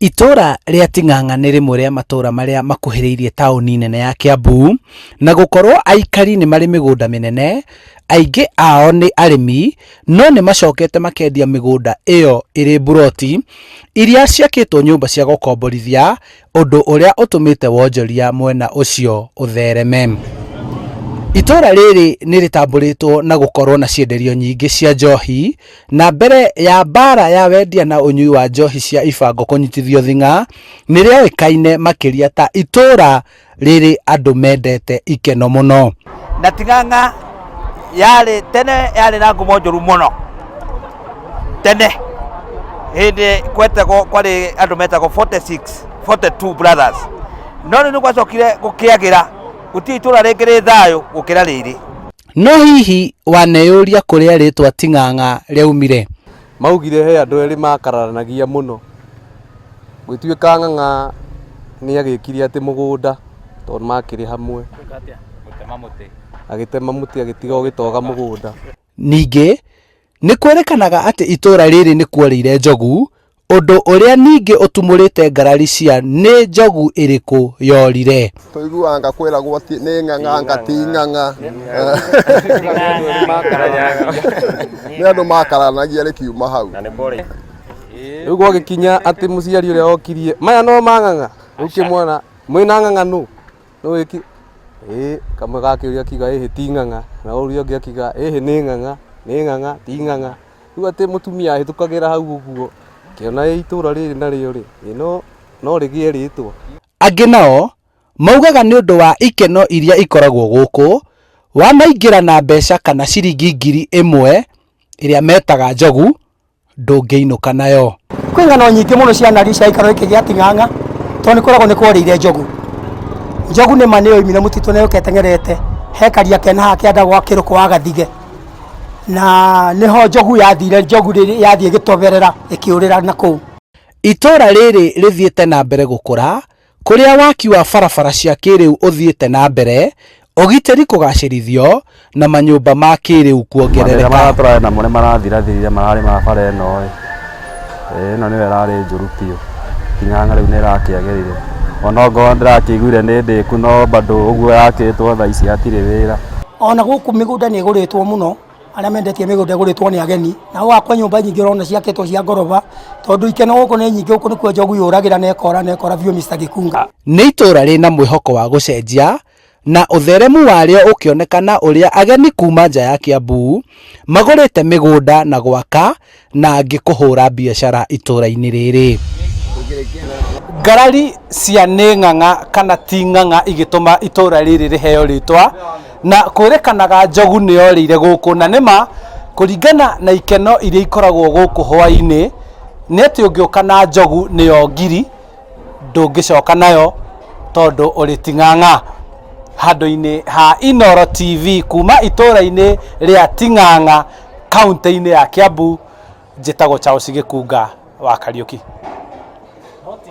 Itũũra rĩa Ting'ang'a nĩ rĩmwe rĩa matũũra marĩa makuhĩrĩirie taũni nene ya Kiambu, na gũkorwo aikari nĩ marĩ mĩgũnda mĩnene, aingĩ ao nĩ arĩmi, no nĩ macokete makendia mĩgũnda ĩyo ĩrĩ mburoti iria ciakĩtwo nyũmba cia gũkomborithia, ũndũ ũrĩa ũtũmĩte wonjoria mwena ũcio ũthereme. Itũũra rĩrĩ nĩ rĩtambũrĩtwo na gũkorwo na cienderio nyingĩ cia njohi, Na mbere ya mbaara ya wendia na ũnyui wa njohi cia ibango kũnyitithio thing'a, nĩ rĩoĩkaine makĩria ta itũũra rĩrĩ andũ mendete ikeno mũno. Na Ting'ang'a yarĩ tene yarĩ na ngumo njũru mũno tene hĩndĩ kwetagwo kwarĩ andũ metagwo 46 42 brothers no rĩu nĩ gwacokire gũkĩagĩra gũtirĩ itũra rĩngĩ rĩ thayũ gũkĩra rĩrĩ. No hihi waneyũria kũrĩa rĩtwa Ting'ang'a rĩaumire? Maugire he andũ erĩ makararanagia mũno, gũgĩtuĩka Ng'ang'a nĩ agĩkire atĩ mũgũnda tondũ makĩrĩ hamwe, agĩtema mũtĩ agĩtiga ũgĩtoga mũgũnda. Ningĩ Nĩ kwĩrĩkanaga atĩ itũũra rĩrĩ nĩ kuorĩire njogu, ũndũ ũrĩa ningĩ ũtumũrĩte ngarari cia nĩ njogu ĩrĩkũ yorire. Tũiguaga kwĩragwo nĩ ng'ang'a anga ti ng'ang'a. Nĩ andũ makararanagia rĩkiuma hau. Rĩu gwagĩkinya atĩ mũciari ũrĩa okirie maya no ma ng'ang'a, rĩu kĩmwana mwĩna ng'ang'a nũ? Nũ wĩki ĩĩ kamwe gakĩũria akiuga ĩhĩ ti ng'ang'a na ũrĩa ũngĩ akiuga ĩhĩ nĩ ng'ang'a nĩ ng'ang'a ti ng'ang'a. Rĩu atĩ mũtumia ahĩtũkagĩra hau ũguo akĩona ĩ itũra rĩrĩ narĩo rĩ ĩ no rĩgĩe rĩtwa. Angĩ nao maugaga nĩ ũndũ wa ikeno iria ikoragwo gũkũ, wamaingĩra na mbeca kana ciringi 1000 ĩrĩa metaga njogu, ndũngĩinũka nayo. Kwĩ ng'ano nyingĩ mũno cia nari cia gĩikaro gĩkĩ gĩa Ting'ang'a tondũ nĩ kwĩragwo nĩ kworĩire njogu. Njogu nĩ ma nĩ yoimire mũtitũ na yũka ĩteng'erete he karia kena haha kĩanda gwa Kĩrũkũ wa Gathige na nĩho njogu yathire njogu yathiĩ ĩgĩtoberera ĩkĩũrĩra na kũu. Itũũra rĩrĩ rĩthiĩte na mbere gũkũra Kũrĩa waki wa barabara cia kĩrĩu ũthiĩte na mbere, ũgitĩri kũgacĩrithio, na manyũmba ma kĩrĩu Mathĩna kuongerereka. marĩa tũrarĩ namo nĩ marathirathirire mararĩ ma bara ĩno ĩ, ĩno nĩyo ĩrarĩ njũru biũ, Ting'ang'a rĩu nĩ ĩrakĩagĩrire, ona okorwo ndĩrakĩiguire nĩ ndĩku no bado ũguo yakĩtwo thaa ici hatirĩ wĩra. Ona gũkũ mĩgũnda nĩ ĩgũrĩtwo mũno. Arĩa mendetie mĩgũnda ĩgũrĩtwo nĩ ageni, na gwakwa nyũmba nyingĩ ũrona ciakĩtwo cia ngoroba, tondũ ikeno gũkũ nĩ nyingĩ, gũkũ nĩkuo njogu yũragĩra na ĩkora na ĩkora biũ Mr. Gĩkunga. Nĩ itũũra rĩna mwĩhoko wa gũcenjia, na ũtheremu warĩo ũkĩoneka na ũrĩa ageni kuma nja ya Kiambu magũrĩte mĩgũnda na gwaka na angĩ kũhũra biacara itũũra-inĩ rĩrĩ. Ngarari cia nĩ ng'ang'a kana ti ng'ang'a igĩtũma itũũra rĩrĩ rĩheo rĩtwa na kwĩrĩkanaga njogu nĩ yorĩire gũkũ na nĩma kũringana na ikeno iria ikoragwo gũkũ hwainĩ nĩ atĩ ũngĩũka na njogu nĩyo ngiri ndũngĩcoka nayo tondũ ũrĩ Ting'ang'a. Handũ-inĩ ha Inooro TV kuma itũũra-inĩ rĩa Ting'ang'a kaũntĩ-inĩ ya Kiambu njĩtagwo Charles Gĩkunga wa Kariũki.